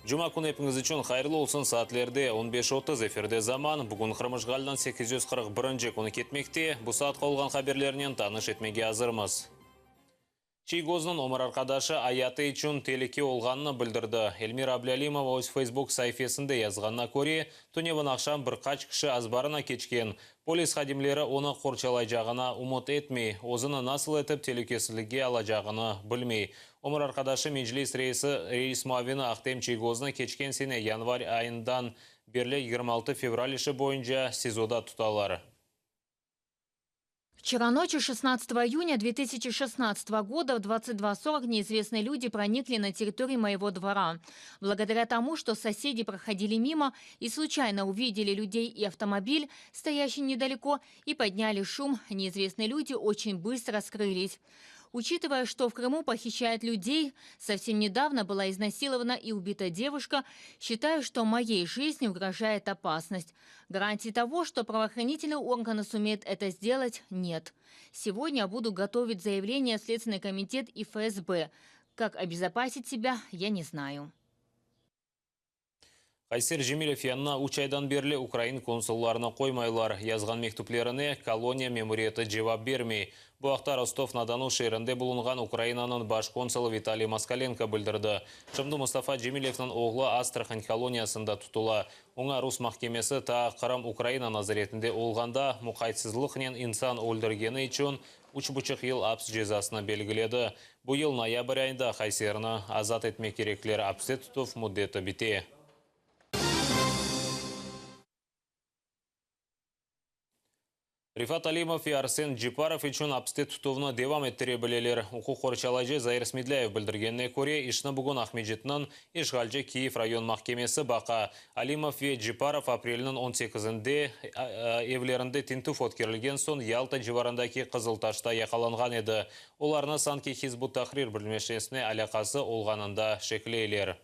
Cuma künü epiñiz içün hayırlı olsun, saatlerde on beş otuz, efirde Zaman. Bugün Qırım işğaliniñ 841 künü ketmekte. Bu saatqa olğan haberlernen tanış etmege azırmız. Çiygoznıñ ömür arqadaşı ayatı içün telüke olğanını bildirdi. Elmira Ablâlimova öz Facebook saifesinde yazğanına köre, tünevin aqşam bir qaç kişi azbarına keçken. Polis hadimleri onı qorçalaycağına ümüt etmey, özüni nasıl etip telükesizlikke alacağını bilmey. Ömür arqadaşı Meclis reisi reis muavini Ahtem Çiygoznı keçken sene yanvar ayından berli 26 fevral işi boyunca SİZOda tutalar. Вчера ночью 16 июня 2016 года в 22:40 неизвестные люди проникли на территорию моего двора. Благодаря тому, что соседи проходили мимо и случайно увидели людей и автомобиль, стоящий недалеко, и подняли шум, неизвестные люди очень быстро скрылись. Учитывая, что в Крыму похищают людей, совсем недавно была изнасилована и убита девушка, считаю, что моей жизни угрожает опасность. Гарантии того, что правоохранительные органы сумеют это сделать, нет. Сегодня буду готовить заявление в Следственный комитет и ФСБ. Как обезопасить себя, я не знаю. Hayser Cemilev yanına üç aydan berli ukrain konsullarını qoymaylar. Yazğan mektüplerine koloniya memuriyeti cevap bermey. Bu aqta Rostov-na-Donu şeerinde bulunğan Ukrainanıñ baş konsulı Vitaliy Moskalenko bildirdi. Şimdi Mustafa Cemilevniñ oğlu Astrahan koloniyasında tutula. Oña rus mahkemesi taa Qırım Ukraina nazaretinde olğanda muqaytsızlıqnen insan öldürgeni içün üç buçuq yıl aps cezasını belgiledi. Bu yıl noyabr ayında Hayserni azat etmek kerekler, apste tutuv müddeti bite. Refat Alimov ve Arsen Ceparov içün apste tutuvnı devam ettire bileler. Uquq qorçalayıcı Zair Smedlâyev bildirgenine köre, işni bugün Aqmescitniñ işğalci Kiyev rayon mahkemesi baqa. Alimov ve Ceparov aprelniñ on sekizinde evlerinde tintüv ötkerilgen soñ Yalta civarındaki Qızıltaşta yaqalanğan edi. Olarnı sanki Hizb ut-Tahrir birleşmesine alâqası olğanında şekleyler.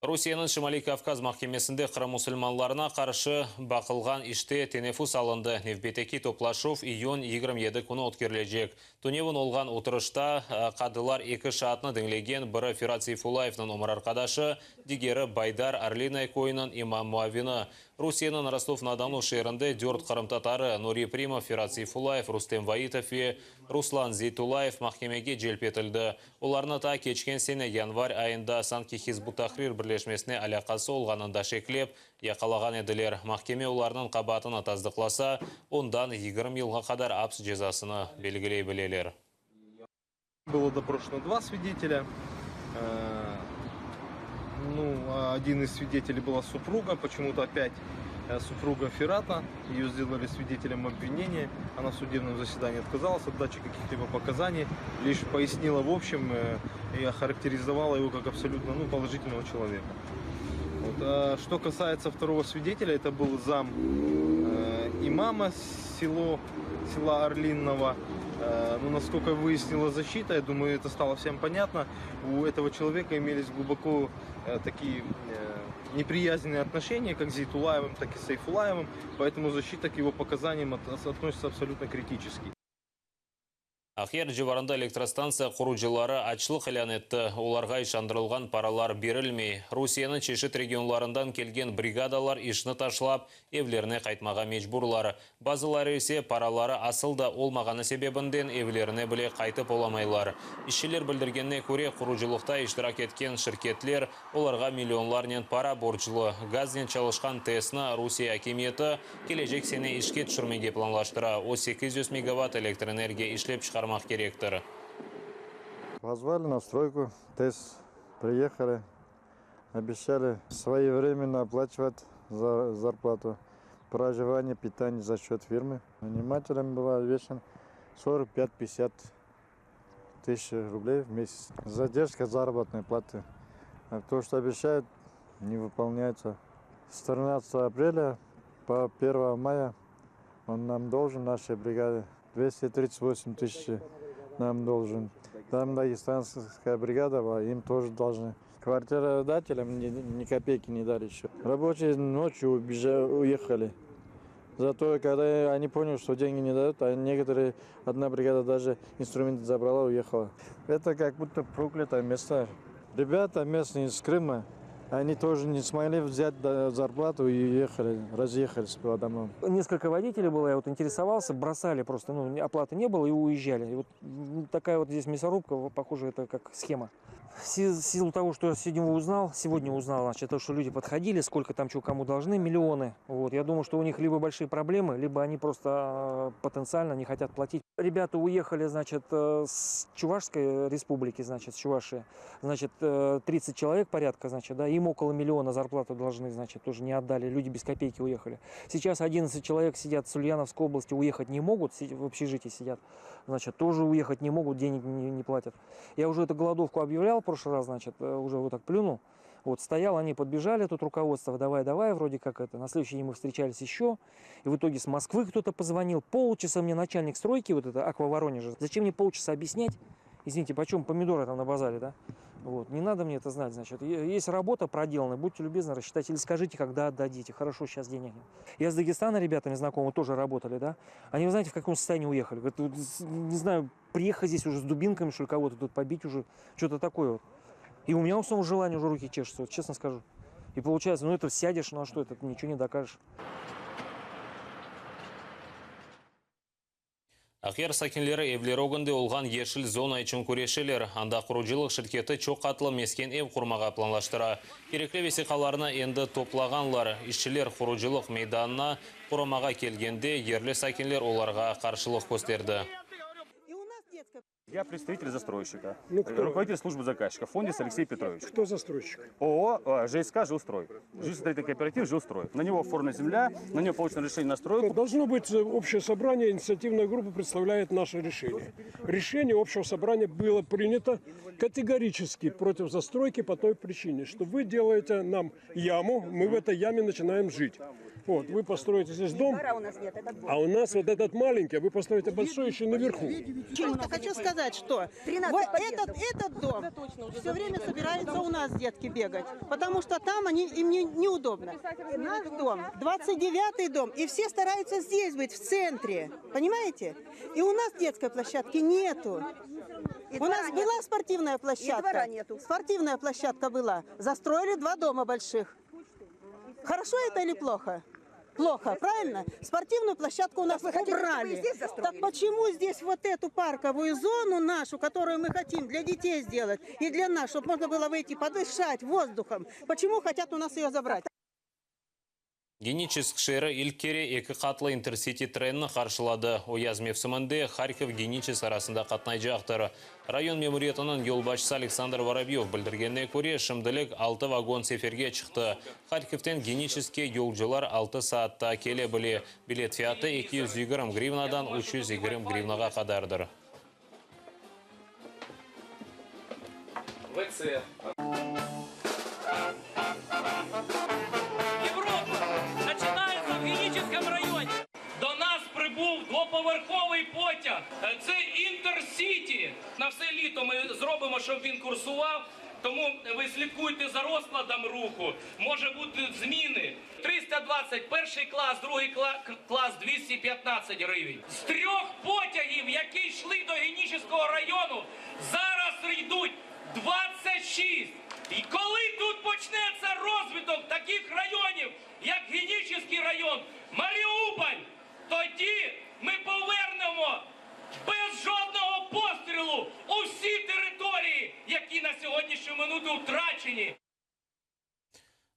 Rusiyeniñ Şimaliy Kavkaz mahkemesinde Qırım musulmanlarına qarşı baqılğan işte teneffüs alındı. Nevbetteki toplaşuv iyün 27 künü ötkerilecek. Tünevin olğan oturışta qadılar eki şaatnı diñlegen, biri Ferat Seyfullayevniñ ömür arqadaşı, digeri Baydar, Orlinoye, köyüniñ imam muavini. Rusiyeniñ Rostov-na-Donu şeerinde dört qırımtatarı, Nuri Primov, Ferat Seyfullayev, Rustem Vaitov ve Ruslan Zeytullayev mahkemege celp etildi. Olarnı ta keçken sene yanvar ayında sanki Hizb ut-Tahrir birleşmesine alâqası olğanında şeklep, yaqalağan ediler. Mahkeme olarnıñ qabaatını tasdıqlasa, ondan 20 yılğa qadar aps cezasını belgiley bileler. Было допрошено два свидетеля. Ну, один из свидетелей была супруга, почему-то опять супруга Ферата. Ее сделали свидетелем обвинения. Она в судебном заседании отказалась от дачи каких-либо показаний, лишь пояснила в общем и охарактеризовала его как абсолютно, ну, положительного человека. Вот. А что касается второго свидетеля, это был зам имама села Орлиного. Ну, насколько выяснила защита, я думаю, это стало всем понятно, у этого человека имелись глубоко такие неприязненные отношения как с Зейтуллаевым, так и с Сейфуллаевым, поэтому защита к его показаниям относится абсолютно критически. Aqyar civarında elektrostantsiya qurucıları açlıq ilân etti. Olarğa işandırılğan paralar berilmey. Rusiyeniñ çeşit regionlarından kelgen brigadalar işni taşlap, evlerine qaytmağa mecburlar. Bazıları ise paraları asıl da olmağanı sebebinden evlerine bile qaytıp olamaylar. İşçiler bildirgenine köre, qurucılıqta iştirak etken şirketler olarğa millionlarnen para borclu. Gaznen çalışqan TESni Rusiye akimiyeti kelecek sene işke tüşürmege planlaştıra. O 800 megawatt elektr energiya işlep çıqarmaq kerektir. Позвали на стройку, ТЭС, приехали, обещали своевременно оплачивать за зарплату, проживание, питание за счет фирмы. Нанимателям было обещано 45-50 тысяч рублей в месяц. Задержка заработной платы. А то, что обещают, не выполняется. С 13 апреля по 1 мая он нам должен, нашей бригаде, 238 тысяч нам должен. Там дагестанская бригада была, им тоже должны. Квартиродателям ни копейки не дали еще. Рабочие ночью уехали. Зато когда они поняли, что деньги не дают, а некоторые, одна бригада даже инструменты забрала, уехала. Это как будто проклятое место. Ребята местные из Крыма, они тоже не смогли взять зарплату и уехали, разъехались по домам. Несколько водителей было, я вот интересовался, бросали просто, ну, оплаты не было и уезжали. И вот такая вот здесь мясорубка, похоже, это как схема. В силу того, что я сегодня узнал, сегодня узнал, значит, то, что люди подходили, сколько там чего кому должны, миллионы. Вот. Я думаю, что у них либо большие проблемы, либо они просто потенциально не хотят платить. Ребята уехали, значит, с Чувашской республики, значит, с Чувашии, значит, 30 человек порядка, значит, да, им около миллиона зарплату должны, значит, тоже не отдали, люди без копейки уехали. Сейчас 11 человек сидят с Ульяновской области, уехать не могут, в общежитии сидят, значит, тоже уехать не могут, денег не платят. Я уже эту голодовку объявлял в прошлый раз, значит, уже вот так плюнул. Вот, стоял, они подбежали, тут руководство, давай, давай, вроде как это. На следующий день мы встречались еще. И в итоге с Москвы кто-то позвонил. Полчаса мне начальник стройки, вот это Аква Воронежа, зачем мне полчаса объяснять? Извините, почем помидоры там на базаре, да? Вот, не надо мне это знать, значит. Есть работа проделана, будьте любезны, рассчитайте или скажите, когда отдадите. Хорошо, сейчас денег нет. Я с Дагестана ребятами знакомы тоже работали, да? Они, вы знаете, в каком состоянии уехали? Говорят, не знаю, приехать здесь уже с дубинками, что ли, кого-то тут побить уже, что-то такое вот. И у меня у самого желание уже руки чешутся, вот, честно скажу. И получается, это сядешь, а что это, ты ничего не докажешь. Aqyar sakinleri evleri ögünde olğan yeşil zona içün küreşeler. Anda qurucılıq şirketi çoq qatlı mesken ev qurmağa planlaştıra. Kerekli vesiqalarnı endi toplağanlar. İşçiler qurucılıq meydanına quramağa kelgende yerli sakinler olarğa qarşılıq kösterdi. Я представитель застройщика, Ну, кто? руководитель службы заказчика, Фондис Алексей Петрович. Кто застройщик? ООО ЖСК «Жилстрой». Жилстроительный кооператив «Жилстрой». На него оформлена земля, на него получено решение на стройку. Должно быть общее собрание, инициативная группа представляет наше решение. Решение общего собрания было принято категорически против застройки по той причине, что вы делаете нам яму, мы в этой яме начинаем жить. Вот, вы построите здесь дом, Двора у нас нет, это двор. а у нас вот этот маленький, а вы построите большой еще наверху. Просто хочу сказать, что вот этот дом все время собираются у нас детки бегать, потому что там они, им неудобно. Наш дом, 29-й дом, и все стараются здесь быть, в центре, понимаете? И у нас детской площадки нету. У нас была спортивная площадка. двора нету. Спортивная площадка была. Застроили 2 дома больших. Хорошо это или плохо? Плохо, правильно? Спортивную площадку у нас Так вы хотите, чтобы убрали. и здесь застроили? Так почему здесь вот эту парковую зону нашу, которую мы хотим для детей сделать и для нас, чтобы можно было выйти подышать воздухом, почему хотят у нас ее забрать? Geniçesk şeeri ilk kere eki qatlı intersiti trenini qarşıladı. O yaz mevsiminde Harkov-Geniçesk arasında qatnaycaqtır. Rayon memuriyetiniñ yolbaşçısı Aleksandr Vorobyov bildirgenine köre, şimdilik 6 vagon seferge çıqtı. Harkovten Geniçeskke yolcular 6 saatta kele bile. Bilet fiyatı 220 grivnadan 320 grivnağa qadardır. ВЦ. Европа начинается в Геническом районе. До нас прибув двоповерховий потяг. Це Інтерсіті. На все літо ми зробимо, щоб він курсував. Тому ви слідкуйте за розкладом руху. Може бути зміни. 320 перший клас, другий клас 215 гривень. З трьох потягів, які йшли до Генічеського району, зараз йдуть 26. І коли тут почнеться розвиток таких районів, як Генічеський район, Маріуполь, тоді ми повернемо без жодного пострілу у всі території, які на сьогоднішню минуту втрачені.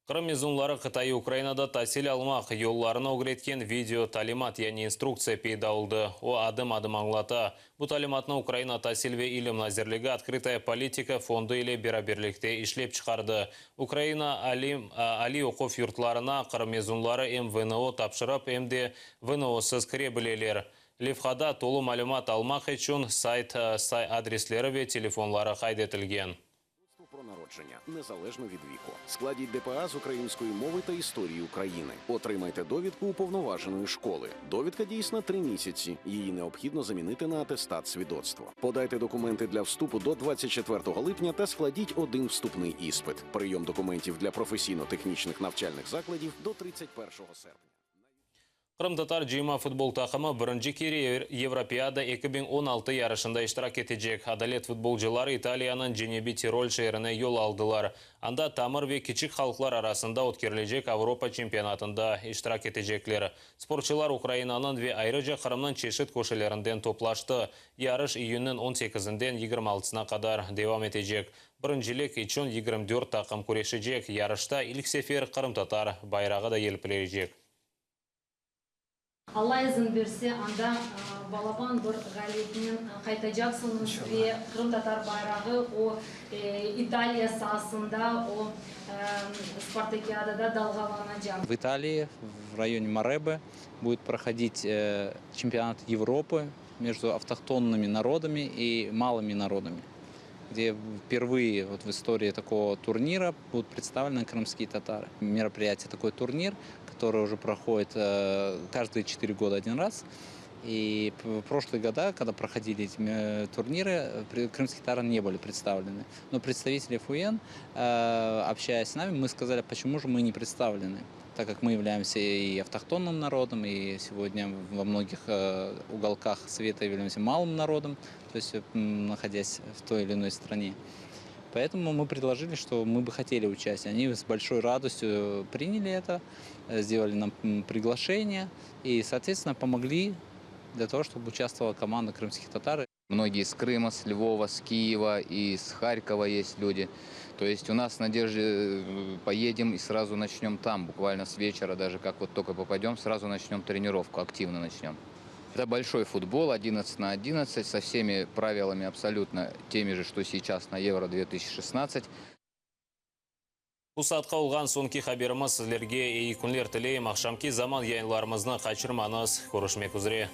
Qırım mezunları qıtaiy Ukrainada tasil almaq yollarını ögretken video talimat, yani instruktsiya peyda oldı. O adım-adım añlata. Bu talimatnı Ukraina Tasil ve İlim Nazirligi Открытая политика fondu ile beraberlikte işlep çıqardı. Ukraina aliy oquv yurtlarına Qırım mezunları em VNO tapşırıp, em de VNOsız kire bileler. Levhada tolu malümat almaq içün sayt adresleri ve telefonları qayd etilgen. Про народження, незалежно від віку. Складіть ДПА з української мови та історії України. Отримайте довідку уповноваженої школи. Довідка дійсна 3 місяці. Її необхідно замінити на атестат свідоцтво. Подайте документи для вступу до 24 липня та складіть один вступний іспит. Прийом документів для професійно-технічних навчальних закладів до 31 серпня. Qırımtatar cıyma futbol taqımı birinci kere Yevropiada 2016 yarışında iştirak etecek. Adalet futbolcıları İtaliyanıñ Cenübiy Tirol şeerine yol aldılar. Anda tamır ve kiçik halqlar arasında ötkerilecek Avropa çempionatında iştirak etecekler. Sportçılar Ukrainanıñ ve ayrıca Qırımnıñ çeşit köşelerinden toplaştı. Yarış iyünniñ 18-inden 26-sına qadar devam etecek. Birincilik içün 24 taqım küreşecek. Yarışta ilk sefer qırımtatar bayrağı da yelpirecek. Alla izin berse, anda balaban bir ğalibiyetnen qaytacaqsıñız ve qırımtatar bayrağı o İtaliya saasında, o Spartakiadada dalğalanacaq. В Италии, в районе Маребе, будет проходить чемпионат Европы между автохтонными народами и малыми народами, где впервые вот в истории такого турнира будут представлены крымские татары. Мероприятие такой турнир, который уже проходит каждые 4 года один раз. И в прошлые года, когда проходили эти турниры, крымские татары не были представлены. Но представители ФУЕН, общаясь с нами, мы сказали, почему же мы не представлены, так как мы являемся и автохтонным народом, и сегодня во многих уголках света являемся малым народом, то есть находясь в той или иной стране. Поэтому мы предложили, что мы бы хотели участие. Они с большой радостью приняли это, сделали нам приглашение и, соответственно, помогли для того, чтобы участвовала команда крымских татар. Многие с Крыма, с Львова, с Киева и с Харькова есть люди. То есть у нас надежды, поедем и сразу начнем там, буквально с вечера, даже как вот только попадем, сразу начнем тренировку, активно начнем. Это большой футбол, 11 на 11, со всеми правилами абсолютно теми же, что сейчас на Евро-2016. Bu saatqa olğan soñki haberimiz. Sizlerge eyi künler tileyim. Aqşamki zaman yayınlarımıznı qaçırmañız. Körüşmek üzre.